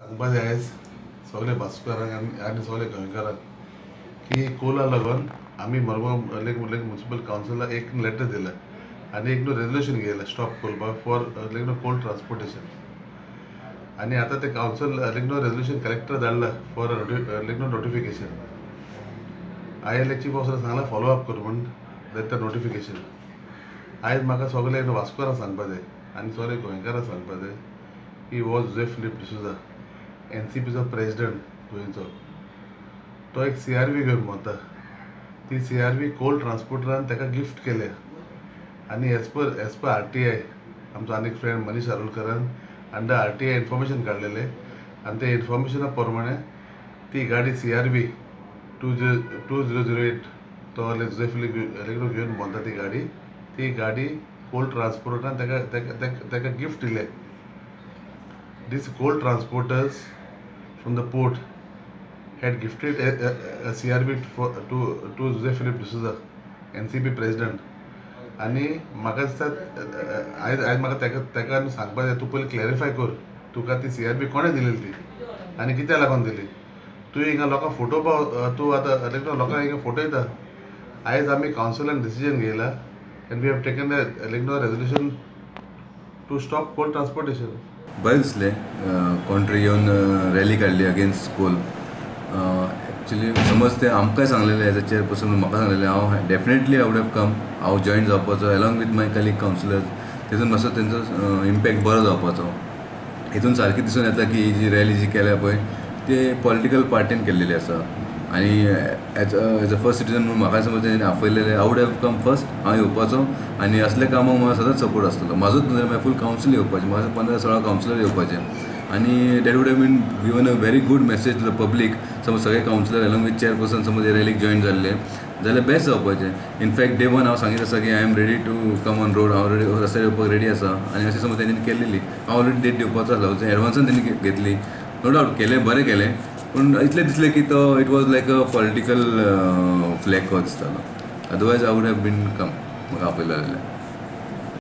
सांगपा जाय आयज सगळे वास्कोकारांक आनी सगळे गोंयकारांक की कोला लागून आमी मडगांव लेक लेक म्युनिसिपल कावन्सिलाक एक लेटर दिला आनी एक न्हू resolution घेयला stop coal for like no coal transportation. आनी आतां ते कावन्सिल लायक न्हू रेजोल्युशन कलेक्टर धाडला फॉर लायक न्हू नोटिफिकेशन. हांवें लायक चीफ ऑफिसर सांगलां फॉलो अप कर म्हूण that notification. आयज म्हाका सगळे वास्कोकारांक सांगपा जाय आनी सगळे गोंयकारांक सांगपा जाय की हो जुझे फिलीप डिसोजा एनसीपीचो प्रेजिडंट गोंयचो, तो एक सीआरवी घेवन भोंवता. ती सीआरवी कोल ट्रान्सपोर्टरान ताका गिफ्ट केल्या आनी एज पर आरटीआय आमचो आनीक फ्रेंड मनीष आरोलकरान अंडर आरटीआय इन्फॉर्मेशन काडलेलें आनी ते इन्फॉर्मेशना प्रमाणे ती गाडी सीआरवी 202008 तो जुझे फिलीप घेवन भोंवता ती गाडी, ती गाडी कोल ट्रान्सपोर्टरान ताका ताका ताका गिफ्ट दिले. These coal transporters from the port had gifted a CRV to Jose Philip D'Souza, NCP president. आनी म्हाका दिसता आयज आयज म्हाका ताका ताका सांगपा जाय, तूं पयलीं क्लॅरिफाय कर तुका ती सीआरबी कोणें दिलेली ती आनी कित्या लागून दिली. तूं हिंगा लोकांक फोटो पाव, तूं आतां लोकांक हिंगा फोटो येता. आयज आमी कावन्सिलान decision घेयला and we have taken the like no resolution to stop coal transportation. बरें दिसलें कोण तरी येवन रॅली काडली अगेन्स्ट कोल. एक्चुली समज ते आमकांय सांगलेलें एज अ चेअरपर्सन म्हाका सांगलेलें, हांव definitely I would have come, हांव जॉयन जावपाचो along with my colleague councillors. तितून मातसो तेंचो इम्पॅक्ट बरो जावपाचो. हितून सारकें दिसून येता की ही जी रॅली जी केल्या पळय ती पॉलिटिकल पार्टीन केल्लेली आसा. आनी as a first citizen म्हणून म्हाका समज तेणी आपयलेलें, I would have come first. हांव येवपाचो आनी असल्या कामाक म्हाका सदांच सपोर्ट आसतलो म्हाजोच न्हय जाल्यार फूल कावन्सील येवपाचें, म्हाका 15-16 कावन्सिलर येवपाचे आनी that would have been given a very good message to the public. समज सगळे कावन्सिलर एलॉंग विथ चेअरपर्सन समज रॅलीक जॉयन जाल्ले जाल्यार बेस्ट जावपाचें. इनफॅक्ट डे वन हांव सांगीत आसा की I am ready to come on road, हांव रेडी रस्त्यार येवपाक रेडी आसा आनी अशें समज तेंच्यांनी केल्लेली. हांव ऑलरेडी डेट दिवपाचो आसलो, एडवान्सान तेणी घेतली. नो डावट केलें बरें केलें, पूण इतलें दिसलें की तो it was like a political flag कसो दिसतालो. Otherwise I would have been come म्हाका आपयलें जाल्यार.